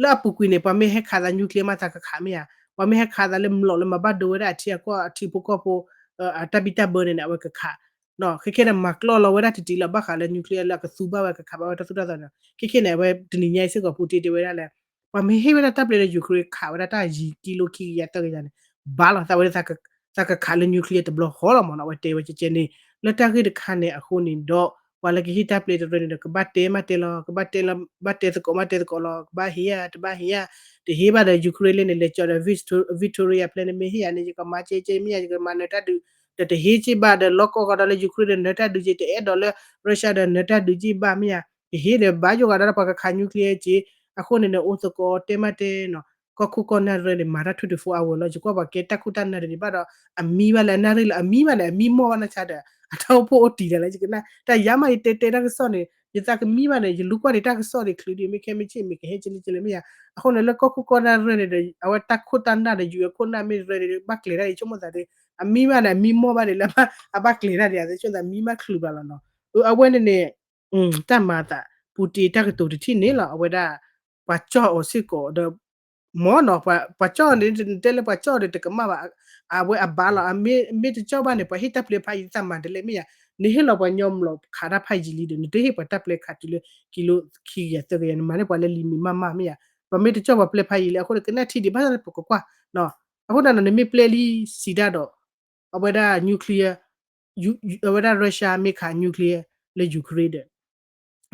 လၢအပူၤကွံာ်န့ၣ် ပှၤမ့ၢ်ဟဲခးသး nuclear မးသးကခးမ့ၢ်ဧါ, ပှၤမ့ၢ်ဟဲခးသးလၢမျိာ်လၢမၤဘၣ်ဒိဝဲဒၣ်အထံအကီၢ်အထံဖိကီၢ်ဖိ အတၢ်ဘံၣ်တၢ်ဘၢန့ၣ်န့ၣ် အဝဲကခး ခဲခဲန့ၣ် မၤကျီလီၤဝဲဒၣ်တတံၤလီၤ ဘၣ်ဃးလၢ nuclear လၢအကသူဘၣ်ဝဲ ကခးဘၣ်ဝဲတၢ်သိၣ်တၢ်သီန့ၣ် ခဲခဲန့ၣ် အဝဲတနံၤညါအံၤစ့ၢ်ကီး Putin တဲဝဲဒၣ်လၢ ပှၤမ့ၢ်ဟ့ၣ်ဝဲဒၣ်တၢ်ပျဲလၢ Ukraine ခးဝဲဒၣ်တၢ်ယံၤကံလိခံကယၤသၢကယၤန့ၣ် ဘၣ်လီၤသးဝဲဒၣ် သးကခးလၢ nuclear တဘျီဃီလီၤမ့ၢ်နီၤ အဝဲတဲဝဲကဲကဲန့ၣ် လၢတၢ်ဂ့ၢ်တခါန့ၣ်အဃိန့ၣ်ဒီး ပှၤလၢကဟ့ၣ်တၢ်ပျဲတရၢန့ၣ်ဒီး ကဘၣ်တဲမးတဲလီၤ, ကဘၣ်တဲလီၤ, ဘၣ်တဲသကိးမးတဲသကိးလီၤ, ကဘၣ်ဟ့ၣ်ဧါ တဘၣ်ဟ့ၣ်ဧါ, တဟ့ၣ်ဘၣ်ဒီး Ukraine လၢန့ၣ် လဲၤကၠီဒီး Victoria ဖျဲၣ်န့ၣ် မ့ၢ်ဟ့ၣ်ဧါန့ၣ် ယကမၤက့က့မ့ၢ်ဧါ, ယကမၤနၢၤတၢ်ဒုး, ဒီးတဟ့ၣ်က့ဘၣ်ဒီး လီၢ်ကီၢ်ကီဒီးလၢ Ukraine ဒီးနၢၤတၢ်ဒုးက့, တအဲၣ်ဒိးလၢ Russia ဒီးနၢၤတၢ်ဒုးက့ဘၣ်မ့ၢ်ဧါ, ကဟ့ၣ်ဒီး ဘၣ်ယိၣ်ဂၤဒီးပှၤကခး nuclear က့, အဃိန့ၣ်န့ၣ် အိၣ်သကိးတဲမးတဲနီၤ, ကီၢ်ခိၣ်ကီၢ်နၢ်ရၢန့ၣ် မၤတၢ် twenty-four hour လီၤ, ယကွၢ်ပှၤကဲတၢ်ခိၣ်တၢ်နၢ်ဒ်န့ၣ်ဘၣ်ဒီး အမံဘၣ်လဲၣ် အနၣ်ရံၣ်လၢအမံဘၣ်န့ၣ် အမံမီၢ်ဘၣ်နီၢ်ဆါဒီး အတၢ်အိၣ်ဖှိၣ်အိၣ်တံၢ်ဒၣ်လဲၣ် ယကနၣ် တၢ်ယါမး ယတဲတဲတၢ်ကစီၣ်န့ၣ် ယသးကမံဘၣ်န့ၣ် ယလူကွၢ်ဒံးတၢ်ကစီၣ်ဒံး ချုးဒံး မ့ၢ်ခဲမ့ၢ်ဆ့ၣ် မ့ၢ်ကဟဲက့လၢက့လၢမ့ၢ်ယါ, အဃိန့ၣ် လၢကီၢ်ခိၣ်ကီၢ်နၢ်ရၢန့ၣ်ဒီး အဝဲတၢ်ခိၣ်တၢ်နၢ်ဒီး ယူၤအခိၣ်နၢ်မ့ၢ်ရၢန့ၣ် ဘၣ်ကျဲၤတၢ် ယဆိကမိၣ်သးဒီး အမံဘၣ်န့ၣ် အမံမီၢ်ဘၣ်န့ၣ် လၢအဘၣ်ကျဲၤတၢ်ဒံး အသးဆိကမိၣ်သးမံဘၣ်ချုးဘၣ်လီၤနီၤ, အဝဲန့ၣ်န့ၣ် တၢ်မၤအသး Putin တၢ်ကတိၤတထံၣ်န့ၣ်လီၤ အဝဲဒၣ် ပှၤကၠီၣ်အီၤစ့ၢ်ကီးဒီး မ်နီၤ ပှၤကၠီၣ်န့ၣ် တဲလၢပှၤကၠီၣ်ဒီးတကမၣ်ဘၣ်, အဝဲအဘၣ်လီၤ မ့ၢ်တကၠီၣ်ဘၣ်န့ၣ် ပှၤဟ့ၣ်တၢ်ပျဲဖးယံၤသးမၤတလဲၣ်မ့ၢ်ယါ, နဟ့ၣ်လီၤပှၤညီမျိာ်ခးတၢ်ဖးယံၤလံဒီး နတဟ့ၣ်ပှၤတၢ်ပျဲခးတုၤလၢ ကံလိခံကယၤသၢကယၤ နမၤန့ၢ်ပှၤလၢလံၤမံၤမးမးမ့ၢ်ယါ, ပှၤမ့ၢ်တကၠီၣ်ပှၤပျဲဖးယံၤလံ အဃိန့ၣ် ကနၣ်ထံဒံးဘၣ်သးလၢပကကွၢ်, အဃိန့ၣ် နမ့ၢ်ပျဲလံစံးဒၣ်ဒီး အဝဲဒၣ် nuclear အဝဲဒၣ် Russia မ့ၢ်ခး nuclear လၢ Ukraine ဒီး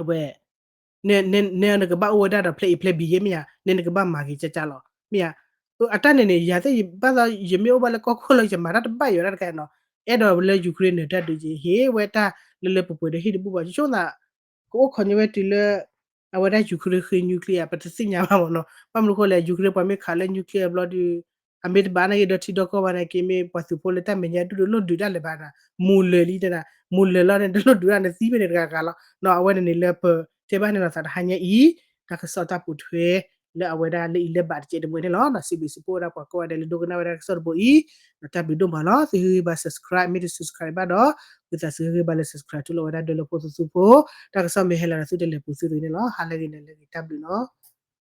အဝဲ နဲနကဘၣ်အိၣ်ဝဲဒၣ်ဒီး ဖျဲးအံၤ ဖျဲးဘံၤယဲမ့ၢ်ယါ, နဲနကဘၣ်မၤဂ့ၤကၢ်ကၢ်လီၤ မ့ၢ်ယါ, အတၢ်န့ၣ်န့ၣ် ယၤသ့ၣ်ဘၣ်သး ယမ့ၢ်အိၣ်ဘၣ်လၢကီၢ်ခိၣ်လၢယမၤတၢ်တဘၣ်ယိၤဒၣ်တခါနီၤ, အဲၣ်ဒိးလၢ Ukraine နၢၤတၢ်ဒုးက့ ဟ့ၣ်ဝဲတၢ်လၢလၢပှဲၤပှဲၤဒီးဟ့ၣ်တဘူၣ်ဘၣ် ယဆိကမိၣ်သး ကအိၣ်ခိးညီဝဲတုၤလၢ အဝဲဒၣ် Ukraine ဃ့ nuclear ပတသ့ၣ်ညါဘၣ်မ့ၢ်နီၤ, ဘၣ်မနုၤဃိလဲၣ် Ukraine ပှၤမ့ၢ်ခးလၢ nuclear ဘျီဒီး အမ့ၢ်တဘၣ်နာ်က့ဒီထံဒီကီၢ်ဘၣ်နာ်က့ မ့ၢ်ပှၤသုးဖိလၢတၢ်မဲာ်ညါဒူၣ်ဒီးလိၣ်ဒုးတၢ်လၢၤဘၣ်နီၤ, မိၢ်လၢာ်လံတဒၣ်, မိၢ်လၢာ်လီၤန့ၣ် တလိၣ်ဒုးတၢ်န့ၣ် သံဖဲန့ၣ်တဂၤဂၤလီၤနီၤ, အဝဲန့ၣ်န့ၣ်လၢပတဲဘၣ်န့ၣ်လီၤသးတဟါညါအံၤ တၢ်ကစီၣ်တၢ်ပိာ်ထွဲ လၢအဝဲဒၣ်လၢအံၤလၢဘၣ်တကဲးတမှဲၤန့ၣ်လီၤ, စံးဘျုးစံးဖှိၣ်ဝဲဒၣ်ပှၤကိးဂၤဒဲးလၢဒိကနၣ်ဝဲဒၣ်တၢ်ကစီၣ်တဘိအံၤ, ဒီးတၢ်ဘျုးဒိၣ်မးလီၤ, သုဟ့ၣ်ဂံၢ်ဘါ subscribe မ့ၢ်တ subscribe ဘၣ်ဒီး, ဝံသးစူၤဟ့ၣ်ဂံၢ်ဘါလၢ subscribe ထူလီၤဝဲဒၣ်ဒၢလၢဖိသုသုဖိ, တၢ်ကစီၣ်မ့ၢ်ဟဲလီၤဒီးသုတလဲၤပူၤသုတဂ့ၤန့ၣ်လီၤ, ဟါလၢဂ့ၤန့ၣ်လၢဂ့ၤ တၢ်ဘျုးလီၤ.